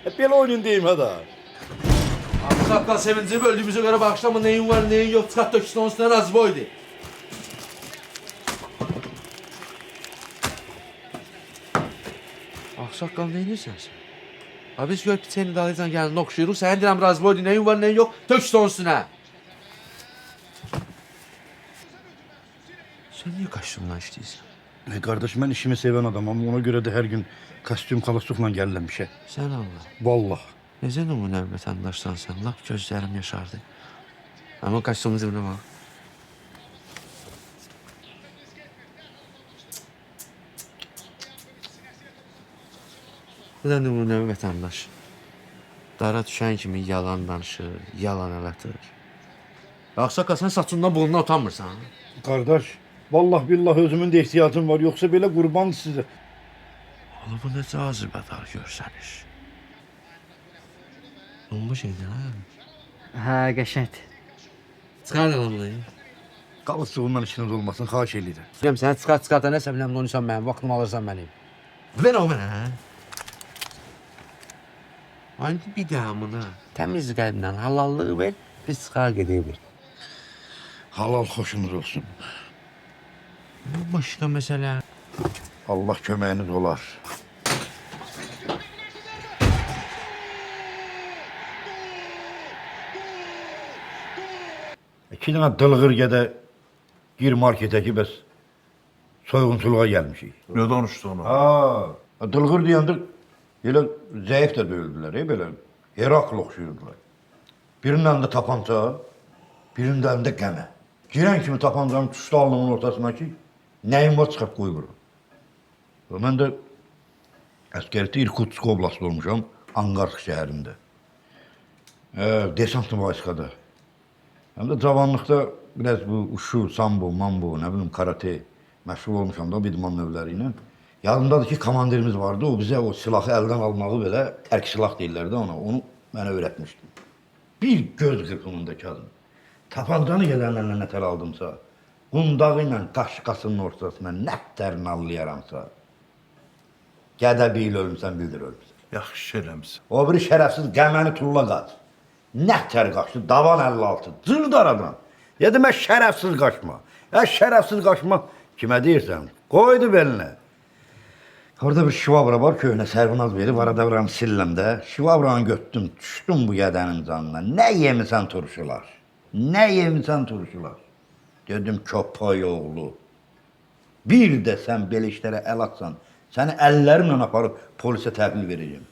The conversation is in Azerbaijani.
Belə oynayın deyim hə da. Ağsaqqal sevinci böldüyümüzə görə bağışlama neyin var, neyin yox, çıxart döksün onun üstünə razboydu. Ağsaqqal nə edirsən sən? Abi biz gör piçeni dalıcan gəlin oxşayırıq. Sənə deyirəm razboydu, neyin var, neyin yox, töksün onun üstünə. Sən niyə kostyumla işləyirsən? Qardaş, mən işimi sevən adamam. Ona görə də hər gün kostyum xalaslıqla gəlirəm işə. Sən Allah. Vallah. Necə nümunə vətəndaşsan sən? Lap gözlərim yaşardı. Amma kostyumun cibinə bax. Bu da nümunəvi vətəndaş. Dara düşən kimi yalan danışır, yalan əl atır. Ağsaqqal, sən saçından burnundan utanmırsan? Qardaş, vallah billah özümün də ehtiyacım var. Yoxsa belə qurban sizə. Oğlum, bu nə cazibədar görsəniş. Bomba şeydir, ha? Hə, qəşəngdir. Çıxar onu. Qalısığından işiniz olmasın, xahiş eləyirəm. Deyirəm sənə çıxart çıxart da nəsə biləm oynayırsan mənim, vaxtımı alırsan mənim. Ver o mənə. hə? Indi bir daha buna təmiz qəlblə halallığı ver, biz çıxar gedək. Halal xoşunuz olsun. Bu başqa məsələ. Allah köməyiniz olar. İki dənə dılğır gedə gir marketə ki, bəs soyğunçuluğa gəlmişik. Ne danıştı ona? Ha, dılğır deyəndə elə zəif də deyildilər, belə Herakl oxşayırdılar. Birinin əlində tapança, birinin də əlində qəmə. Girən kimi tapancanı tuşdu alnımın ortasına ki, nəyim var çıxart qoy bura. Və mən də əsgərlikdə İrkutsk oblastında olmuşam, Anqarsk şəhərində. Desant vayskada. Həm də cavanlıqda biraz bu uşu, sambo, mambo, nə bilim karate məşğul olmuşam da idman növləri ilə. Yadımdadır ki, komandirimiz vardı, o bizə o silahı əldən almağı belə tərk silah deyirlərdi ona, onu mənə öyrətmişdi. Bir göz qırpımında Kazım. Tapancanı gedənlərlə nətər aldımsa, qundağı ilə qaşqasının ortasına nətər nallayaramsa, gədə bir il ölmüsən, bildir ölmüsən. Yaxşı eləmisən. O biri şərəfsiz qəməni tulla qaç. Nətər qaçdı, davan 56, cırdı aradan. Dedim, ə şərəfsiz qaçma. Ə şərəfsiz qaçma. Kimə deyirsən? Qoydu belinə. Orada bir şivabra var, köhnə sərvinaz verib, arada vuram silləm də. Şivabranı götürdüm, düşdüm bu gədənin canına. Nə yemisən turşular? Nə yemisən turşular? Dedim, köpək oğlu. Bir də sən belə işlərə əl atsan, səni əllərimlə aparıb polisə təhvil verəcəm.